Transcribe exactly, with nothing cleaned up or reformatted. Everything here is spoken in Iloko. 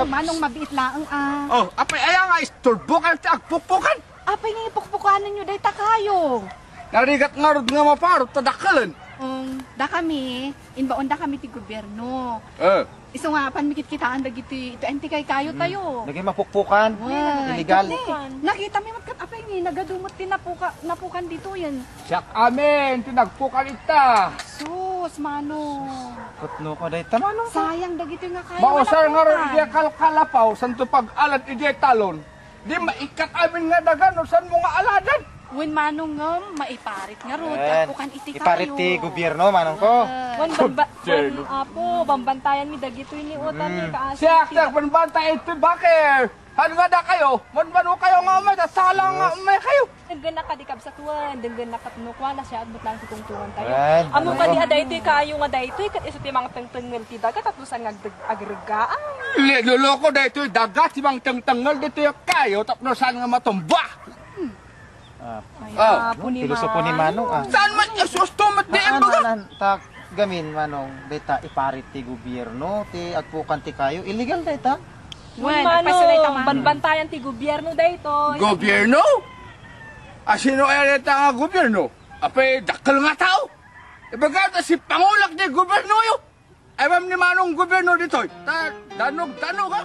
Manong, mabiit laeng, ah. Oh, apay aya nga isturbokan ti agpukpukan? Apay nga ipukpukanenyo dayta kayo? Narigat ngarud nga maparot ta dakkelen. Um, da kami, inbaon da kami ti gobyerno. Eh. Isu nga, pan mikitkitaan dagiti, ito, anti kay kayo tayo. Dagiti mapukpukan. Wen, illegal. Nakita mi met kat apay ni, nagadumet ti napuka-, napukan dito yan. Siak amin, ti nagpukan ita. Sus, Manong. Putno ko dayta, Manong. Sayang dagitoy nga kayo. Mausar nga ron, iti kalkalapaw, santo pag-alad, iti talon. Di maikkat amin nga daga, no saan mo nga aladan? Wen, Manong, ngem, maiparit nga ron, wen, apukan iti iparit ti kayo. Gobyerno, Manong ko. Wen, bamba-, wen, apo, bambantayan mi dagitoy ni Utan, ni kaasi. Siak, siak, bambantay iti bakir. Han nga da kayo, manmano kayo nga umay, ta sala nga umay kayo. Denggennak kadi kabsat wen, denggennak ket no kuana siya, agbutang ti tungtungan tayo. Wen, Amo ano? Kadi a daytoy kayo nga daytoy, ket isu ti mangtengtengngel ti daga, tapno saan nga agdeg-, agreggaan. Loloko daytoy daga, ti mangtengtengngel ditoy kayo, tapno saan nga matumba. Ah, ay, ah, apo ni Manong. Filosopo ni Manong, ah. Saan man, isus to, mat di imbaga? Ano, ano, tak, gamin, Manong, dayta, iparit ti gobyerno, ti agpukan ti kayo, illegal dayta? Wen, Manong, agpayso dayta, Manong. Banbantayan ti gobyerno daytoy. Gobyerno? Asino aya dayta nga gobyerno? Apay, dakkel nga tao? Ibaga ta si Pangulak ti gobyerno yo. Ay, ma'am ni Manong gobyerno ditoy. Ta, danog, danog, ha?